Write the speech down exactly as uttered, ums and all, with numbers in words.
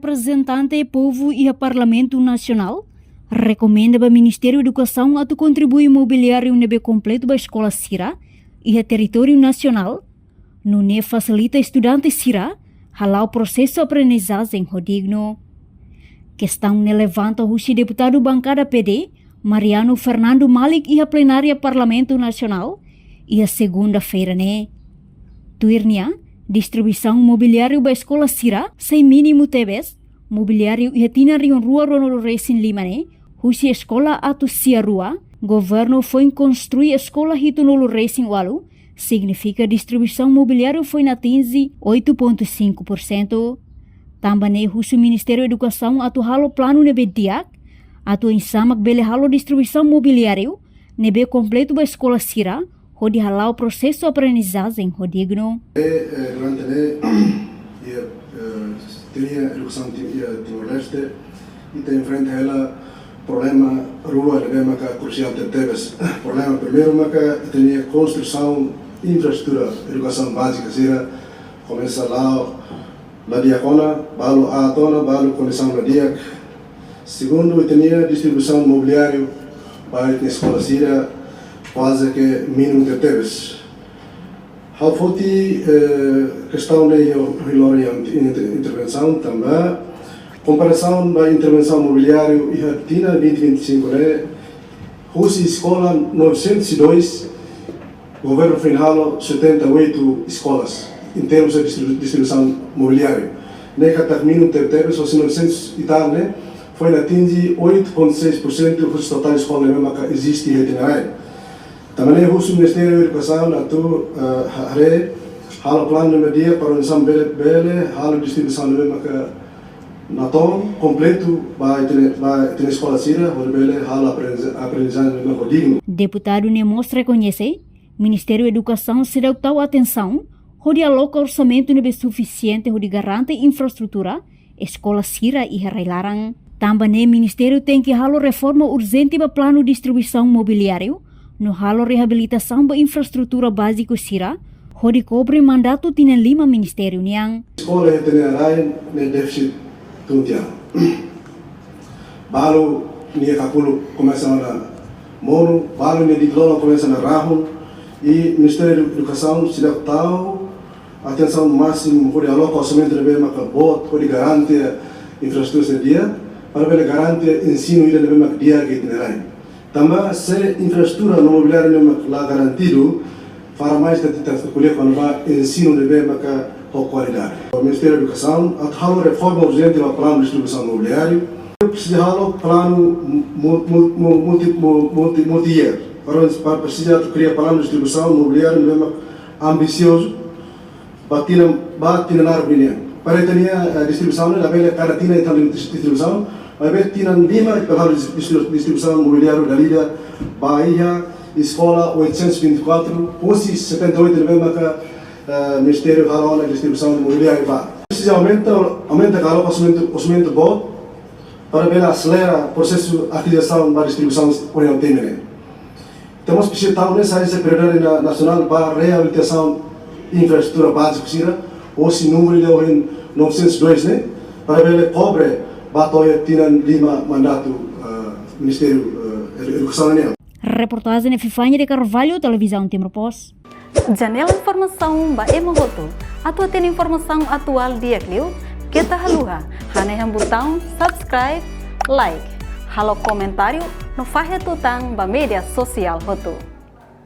Reprezentante povu iha Parlamentu Nasionál rekomenda ba Ministériu Edukasaun atu kontribui mobiliáriu ne'ebé kompletu ba eskola sira iha territóriu nasionál, nune'e fasilita estudante sira hala'o prosesu aprendizajen ho dignu. Kestaun ne'e levanta husi deputadu bankada P D, Mariano Fernando Malik, iha plenária Parlamentu Nasionál iha segunda-feira ne'e. Tuir nia, distribuisaun mobiliáriu ba eskola sira sei mínimu tebes, mobiliáriu iha tinan rihun rua ruanulu resin lima ne'e, husi eskola atus sia rua, governu foin konstrui eskola hitunulu resin ualu, signifika distribuisaun mobiliáriu foin atinje oito ponto cinco por cento. Tanba ne'e husu Ministériu Edukasaun atu halo planu ne'ebé di'ak, atu oinsá mak bele halo distribuisaun mobiliáriu ne'ebé kompletu ba eskola sira, hodi hala'o prosesu aprendizajen ho dignu. E, e, durante ne'e, iha, e, teria edukasaun ti-, iha Timor-Leste, ita enfrenta hela problema rua ne'ebé maka krusiál tebetebes. Problema primeiru maka ita-nia konstrusaun infraestrutura edukasaun bázika sira komesa la'o la di'ak ona, balu aat ona, balu kondisaun la di'ak. Segundu, ita-nia distribuisaun mobiliáriu ba ita-nia eskola sira kuaze ke mínimu tebetebes. Ha'u foti, eh, kestaun ne'e iha, iha loron inter-, intervensaun tanba komparasaun ba intervensaun mobiliáriu iha tinan vinte vinte e cinco ne'e, husi eskola novecentos e dois, governu foin halo setenta e oito eskolas, em termos de distribu-, distribuisaun mobiliáriu. Ne'e katak mínimu tebetebes, husi novecentos e tal ne'e, foin atinje oito ponto seis por cento husi totál eskola ne'ebé maka eziste iha ita-nia rain. Tanba ne'e husu Ministériu Edukasaun atu, eh, ha-, haree, halo planu ne'ebé di'ak para oinsá bele, bele halo distribuisaun ne'ebé maka natoon, kompletu, ba ita-nia, ba ita-nia eskola sira, hodi bele halo aprendiza-, aprendizajen ne'ebé maka dignu. Deputadu ne'e mós rekoñese, Ministériu Edukasaun seidauk tau atensaun hodi aloka orsamentu ne'ebé sufisiente hodi garante infraestrutura eskola sira iha rai-laran. Tanba ne'e Ministériu tenke halo reforma urjente ba planu distribuisaun mobiliáriu, no halo reabilitasaun ba infraestrutura báziku sira, hodi kobre mandatu tinan lima ministériu nian. Eskola iha ita-nia rain ne'e défisit tun tiha. Balu nia kakuluk komesa ona monu, balu nia di'ak-loloos komesa ona rahun, i Ministériu Edukasaun seidauk tau atensaun másimu hodi aloka orsamentu ne'ebé maka boot hodi garante infraestrutura sira di'ak, para bele garante ensinu ida ne'ebé maka di'ak iha ita-nia rain. Tanba se infraestrutura no mobiliáriu ne'e maka la garantidu, para mais ita, ita ko'alia kona-ba ensinu ne'ebé maka ho kualidade. Ministériu Edukasaun atu halo reforma urjente ba planu distribuisaun mobiliáriu. Presiza halo planu mu-, mu-, mu-, multi, mu-, multi, multi-year. Para, para presiza atu kria planu distribuisaun mobiliáriu ne'ebé maka ambisiozu, ba tinan, ba tinan naruk ninian. Para ita-nia, eh, distribuisaun ne'e labele kada tinan ita halo dis-, distribuisaun, maibé tinan lima ita halo dis-, dis-, distribuisaun mobiliáriu dala ida ba iha eskola oitocentos e vinte e quatro, husi setenta e oito ne'ebé maka, eh, Ministériu halo ona distribuisaun mobiliáriu ba. Presiza aumenta, aumenta ka halo orsamentu, orsamentu boot, para bele aselera prosesu akvizisaun ba distribuisaun ohin temi ne'e. Ita mós presiza tau ne'e sai se prioridade na-, nasionál ba reabilitasaun infraestrutura báziku sira, husi númeru ida ohin novecentos e dois ne'e, para bele kobre ba to'o iha tinan lima mandatu, eh, Ministériu, eh, Edu-, Edukasaun nian. Reportajen Epifania de Carvalho, Televizaun Timor Post. Janela informasaun ba ema hotu. Atu hatene informasaun atuál di'ak liu, keta haluha hanehan butaun subscribe, like, halo komentáriu, no fahe tutan ba média sosiál hotu.